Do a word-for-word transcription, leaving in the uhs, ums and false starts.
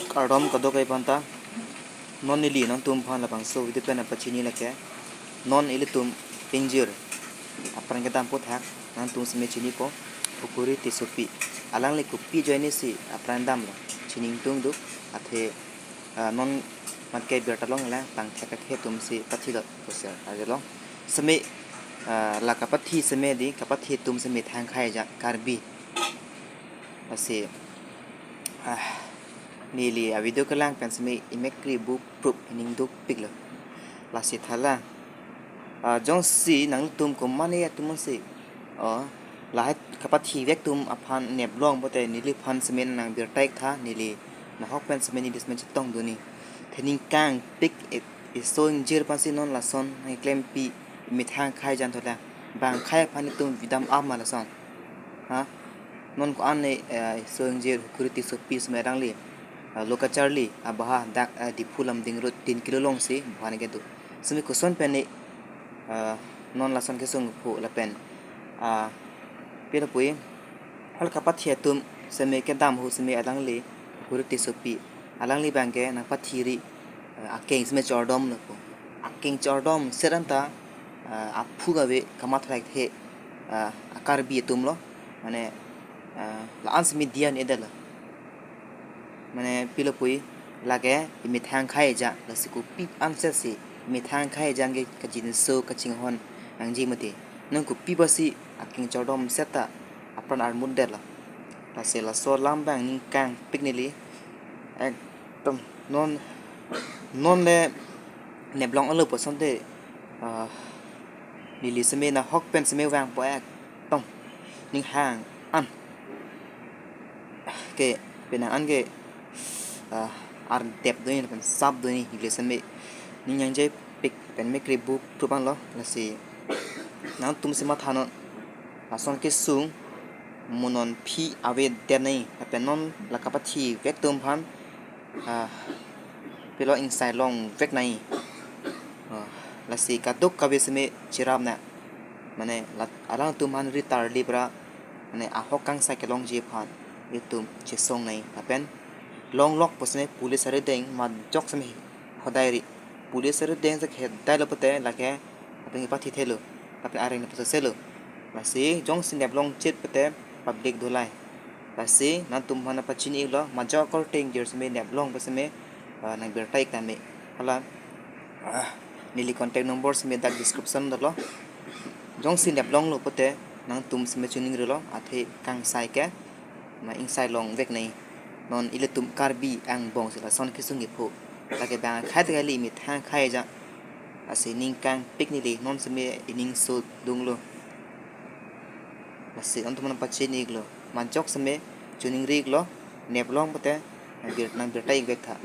Kardom kadokave aphanta, non neli nangtumphan labangso video pen nangpachini lake, non ilitum ingjir apran kedam aphuthak nangtum seme chinipo, Hukuri Tissopi. Alangli kopi ajoine si apran damlo, chini ingtungduk, athe, ah, non mat ke birta longlo, pangthek athe atum si pathilo pusi arjulong. Seme, ah, la kapathi seme di, kapathi atum seme thang khai ja Karbi. Lasi, ah, neli a video kelang pen seme imek kri bu prup ining dukpiklo. Lasi thala, ah, jongsi nangtum komane atum si, oh, lahai kapathi vek atum aphan neplong pote neliphan seme nang birta-ik tha, neli nahok pen seme neli seme chetongdun ni. Thening kangpik e, eso ingjir aphansi non lason nangklempi, imethang khai jan thola. Bang khai aphan itum vidam ama lason. Ha? Non ko-an ne, eh, eso ingjir Hukuri Tissopi seme alangli, eh, lo kacharli abaha dak, eh, Diphu Lumding Road tin kilo alongsi baha ne kedo. Seme koson pen ne, eh, non lason kesung phu lapen, ah, pilo pui, hal kapathi atum seme kedam hu seme alangli Hukuri Tissopi. Alangli bang ke nangpathiri, eh, akeng seme chordomlo pu. Akeng chordomset anta, eh, aphu kave kamatha thekthe, eh, a Karbi atumlo. Mane, eh, la-an seme diya ne-edetlo. Mane pilo pui, lake imethang khai ja, lasi kopi anset si imethang khai ja ke kachinso kachinghon nangji mati. Non kopi apotsi akeng chordomset ta apran armutdetlo. Lasi laso alam bang ning kangpik neli. Ekdom non, non le neplong alo pusonte, ah, neli seme nahok pen seme vangpo, ekdom ning hang an ke, penang an ke, ah, ardep do ni pen sap do ni, neli seme ning nangjaipik pen imek kri bu prup anlo. Lasi nangtum si mathanon, lason kesung mo non aphi avedet nai, lapen non la kapathi vek atum aphan, ah, pilo ingsai longvek nai. Ah, lasi kadokave seme cherap na. Mane la, alangtum aphan ri tarli pra, mane ahok kangsai kelongji aphan itum chesong nai. Lapen longlok pusene police arideng majok seme hodai ri. Police arideng si hedailo pote lake lapen kepathi thelo, lapen areng ne pasoselo. Lasi jongsi neplong chit pote public dolai. Lasi nangtum aphan nangpachini-iklo, majok akorte ingjir seme neplong puseme, ah, nang birta-ik tame. Hala, ah, neli contact number seme dak description dolo. Jongsi neplonglo pote nangtum seme choningrilo, athe kangsai ke ma ingsai longvek nai. Non ilitum Karbi angbong si lason kesung kepho. Lake bang khai ta kali imethang khai ja. Lasi ning kangpik neli, non seme ining so dunglo. Lasi nangtum aphan nangpachini-iklo. Majok seme choningri-iklo. Neplong pote nang bir, nang birta-ikvek tha.